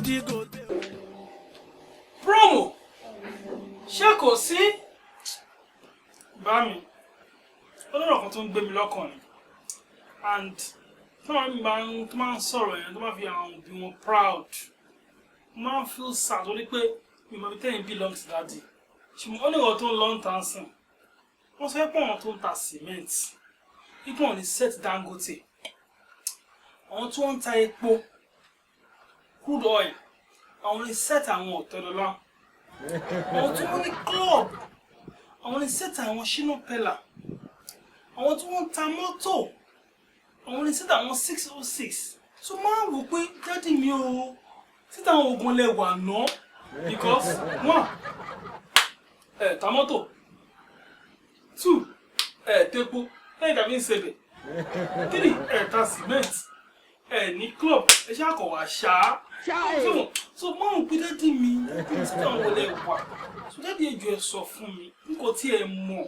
di gòbè. Promo, ṣé kò sí? Bá mi ọlọ́rọ̀ kan tó ń gbé mi lọ́kàn ni, and tó máa ń bá ń tó máa ń sọ̀rọ̀ yẹn, tó máa fi àwọn òbí wọn proud, mo máa ń feel sad torí pé mi mọ̀ bí tẹ́yìn belong to daddy. Ṣùgbọ́n ó ní ìwọ tó ń lọ ń ta sìn, wọ́n sọ pé àwọn tó ń ta cement ipò wọn ní set Dangote, àwọn tó ń ta epo, crude oil, àwọn ní set àwọn Ọ̀tẹ́dọ́lá, àwọn tó wọ́n ní club, àwọn ní set àwọn Shina Peller, àwọn tí wọ́n ń ta mọ́tò, àwọn ní set àwọn 606. So máa wò pé daddy mi o, set àwọn ogun lẹ wà ná, because one, ẹ̀ ta mọ́tò, two, ẹ̀ tepo lẹ́yìn tàbí ń sebẹ̀, three, ẹ̀ ta cement, ẹ̀ ní club, ẹ̀ ṣáà kọ̀ wá ṣáá. So máa wò pé daddy mi, daddy mi, set àwọn olè wà. So daddy, ẹ jọ̀ọ́, ẹ sọ fún mi nǹkan tí ẹ mọ̀,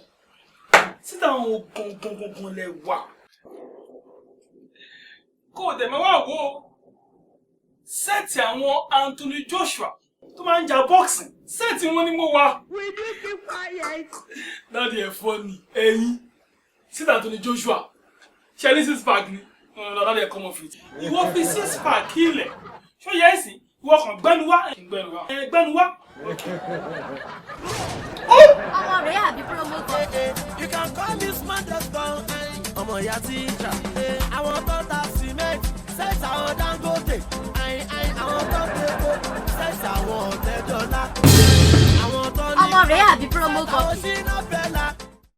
set àwọn gangan gangan lẹ wà. Kó o dẹ̀ máa wá wo set àwọn Anthony Joshua tó máa ń ja boxing, set wọn ni mo wà. Will you keep quiet? Daddy, ẹ̀ fọ́ ni ẹ̀yin set Anthony Joshua ṣe ní six pack ni. Ọ̀nà daddy, ẹ̀ come off it. Ìwọ fi six pack ilẹ̀ ṣó yẹ ẹ̀sìn, ìwọ kàn gbẹ́nu wá, gbẹ́nu wá, ẹ̀ gbẹ́nu wá. Ọmọ rẹ̀ àbí promo kan. You can call me smart.com. Ọmọ ìyá tíjà. Àwọn tó ń ta cement, set àwọn Dangote. Àwọn tó ń tepo, set àwọn Ọ̀tẹ́dọ́lá. Àwọn tó ní Ọmọ rẹ̀ àbí promo àwọn copy. Shina.